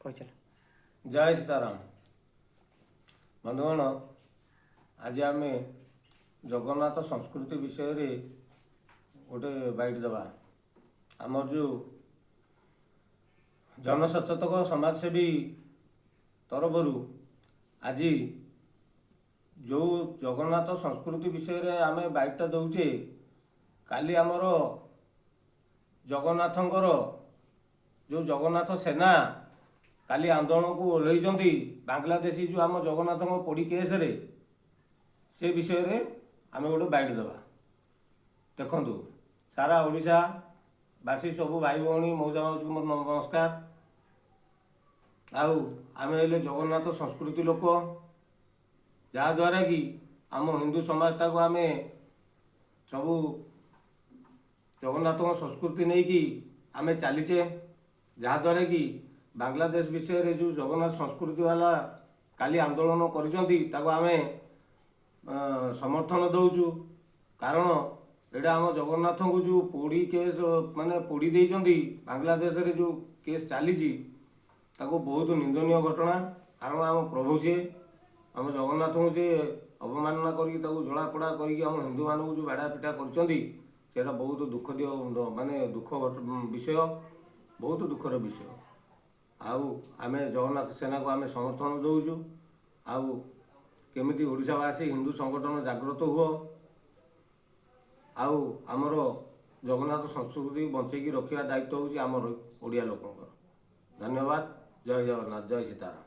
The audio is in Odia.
କହିଚାଲ। ଜୟ ସୀତାରାମ ବନ୍ଧୁଗଣ। ଆଜି ଆମେ ଜଗନ୍ନାଥ ସଂସ୍କୃତି ବିଷୟରେ ଗୋଟେ ବାଇଟ୍ ଦେବା। ଆମର ଯେଉଁ ଜନସଚେତକ ସମାଜସେବୀ ତରଫରୁ ଆଜି ଯେଉଁ ଜଗନ୍ନାଥ ସଂସ୍କୃତି ବିଷୟରେ ଆମେ ବାଇଟ୍ଟା ଦେଉଛେ, କାଲି ଆମର ଜଗନ୍ନାଥଙ୍କର ଯେଉଁ ଜଗନ୍ନାଥ ସେନା କାଲି ଆନ୍ଦୋଳନକୁ ଓହ୍ଲେଇଛନ୍ତି, ବାଂଲାଦେଶୀ ଯେଉଁ ଆମ ଜଗନ୍ନାଥଙ୍କ ପୋଡ଼ି କେସ୍ରେ, ସେ ବିଷୟରେ ଆମେ ଗୋଟେ ବାଇଟ୍ ଦେବା। ଦେଖନ୍ତୁ, ସାରା ଓଡ଼ିଶା ବାସୀ ସବୁ ଭାଇ ଭଉଣୀ, ମଉସା ମାଉସୀକୁ ମୋର ନମସ୍କାର। ଆଉ ଆମେ ହେଲେ ଜଗନ୍ନାଥ ସଂସ୍କୃତି ଲୋକ, ଯାହାଦ୍ୱାରା କି ଆମ ହିନ୍ଦୁ ସମାଜଟାକୁ ଆମେ ସବୁ ଜଗନ୍ନାଥଙ୍କ ସଂସ୍କୃତି ନେଇକି ଆମେ ଚାଲିଛେ। ଯାହାଦ୍ୱାରା କି ବାଂଲାଦେଶ ବିଷୟରେ ଯେଉଁ ଜଗନ୍ନାଥ ସଂସ୍କୃତି ବାଲା କାଲି ଆନ୍ଦୋଳନ କରିଛନ୍ତି, ତାକୁ ଆମେ ସମର୍ଥନ ଦେଉଛୁ। କାରଣ ଏଇଟା ଆମ ଜଗନ୍ନାଥଙ୍କୁ ଯେଉଁ ପୋଡ଼ି କେସ୍, ମାନେ ପୋଡ଼ି ଦେଇଛନ୍ତି ବାଂଲାଦେଶରେ, ଯେଉଁ କେସ୍ ଚାଲିଛି, ତାକୁ ବହୁତ ନିନ୍ଦନୀୟ ଘଟଣା। କାରଣ ଆମ ପ୍ରଭୁ ସିଏ, ଆମ ଜଗନ୍ନାଥଙ୍କୁ ସିଏ ଅବମାନନା କରିକି, ତାକୁ ଜଳାପୋଡ଼ା କରିକି ଆମ ହିନ୍ଦୁମାନଙ୍କୁ ଯେଉଁ ବାଡ଼ା ପିଟା କରୁଛନ୍ତି, ସେଇଟା ବହୁତ ଦୁଃଖ ଦିଅ, ମାନେ ଦୁଃଖ ବିଷୟ, ବହୁତ ଦୁଃଖର ବିଷୟ। ଆଉ ଆମେ ଜଗନ୍ନାଥ ସେନାକୁ ଆମେ ସମର୍ଥନ ଦେଉଛୁ। ଆଉ କେମିତି ଓଡ଼ିଶାବାସୀ, ହିନ୍ଦୁ ସଂଗଠନ ଜାଗ୍ରତ ହୁଅ ଆଉ ଆମର ଜଗନ୍ନାଥ ସଂସ୍କୃତି ବଞ୍ଚେଇକି ରଖିବା ଦାୟିତ୍ୱ ହେଉଛି ଆମର ଓଡ଼ିଆ ଲୋକଙ୍କର। ଧନ୍ୟବାଦ। ଜୟ ଜଗନ୍ନାଥ, ଜୟ ସୀତାରାମ।